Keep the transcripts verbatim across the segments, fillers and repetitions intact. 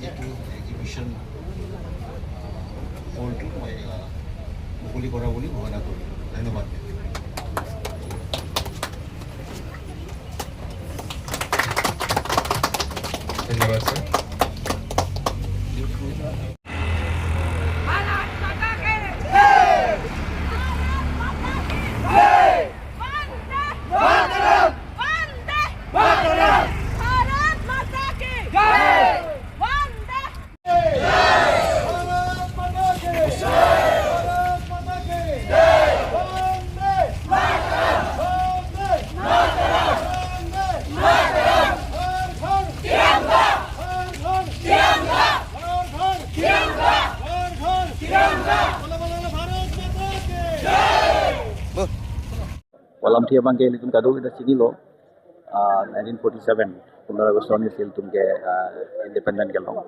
এইটো এক্সিবিশ্যন, আহ, হলটো মই, আহ, মুকলি কৰা বুলি ঘোষণা কৰিলোঁ। ধন্যবাদ। ধন্যবাদ, ছাৰ। भारत माता की जय। भारत माता की जय। वंदे मातरम। वंदे मातरम। भारत माता की जय। वंदे। भारत माता की जय। भारत माता की जय। वंदे मातरम। वंदे मातरम। वंदे मातरम। हर घर तिरंगा। हर घर तिरंगा। हर घर तिरंगा। हर घर तिरंगा। बोलो, बोलो, बोलो, भारत माता की जय। Pu alamthe abangke ilitum kadokave ta chinilo, ah, nineteen forty-seven, pondro August arni si ilitum ke, ah, independent kelong.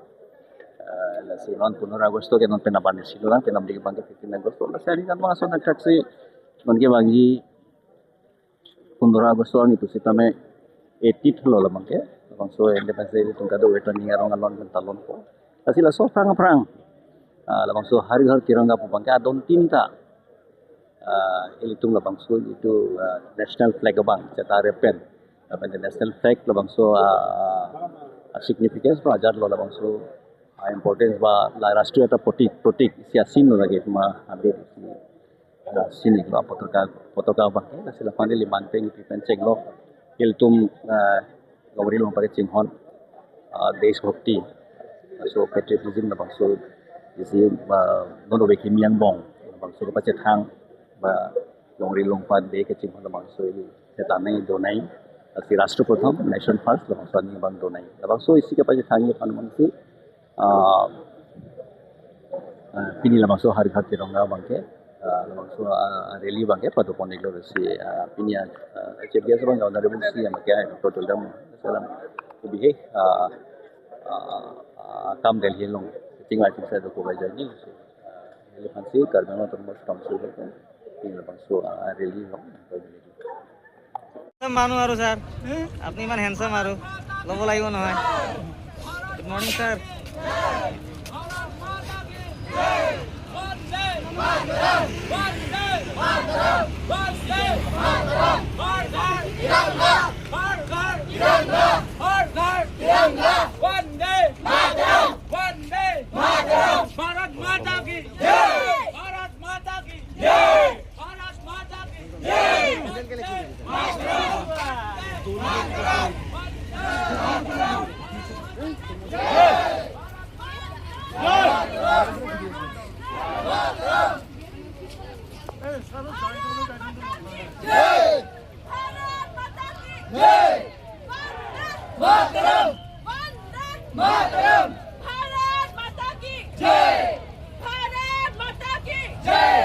Ah, lasi non pondro August ke non pen aban si lo, pen abangke fifteen August. Lasi aning kan bang ason thakthak si, non kevangji pondro August arni pusitame eighty-eight lo labangke. Labangso Independence Day ilitum kadokave ta ning arong alon pen ta lonpo. Lasi laso aphrang aphrang, ah, labangso Har Ghar Tiranga pu abangke adon tin ta, ah, ilitum labangso itu, ah, national flag abang chetar pen. Lapen national flag labangso, ah, ah, significance pu ajat lo labangso, ah, importance ba la rashtriya ta protik, protik isi asin lo lagi cuma hampir isi, ah, sini lo potaka, potaka abangke, lasi lapen neli manpeng ipi pen chenglo. Ilitum, ah, Longri Longpat kachinghon, ah, Deshbhakti, so patriotism labangso isi, ah, non ove kimi angbong labangso kepachethang, ba Longri Longpat Day kachinghon labangso ili chetanai donai, lasi Rashtra Pratham, Nation First labangso aning abang donai. Labangso isi kepachethang aphan abangsi, ah, ah, pini labangso Har Ghar Tiranga abangke, ah, labangso, ah, rally abangke padopon-iklo si, ah, pini, ah, Chief Guest abang Honorable C M ke ai Doctor Tuliram Ronghang, salam. Kebi he, ah, ah, ah, kam Delhi along, tinggal tingsa doko bai jani si, ah, rally aphansi Karbi Anglong Autonomous Council ke, pini labangso, ah, rally along. Handsome মানুহ আৰু ছাৰ, আপুনি ইমান হেণ্ডচাম আৰু ল'ব লাগিব নহয়। Good morning, sir. वंदे मातरम। भारत माता की जय। भारत माता की जय। भारत माता की जय। भारत माता की जय। वंदे मातरम। वंदे मातरम। भारत माता की जय। भारत माता की जय।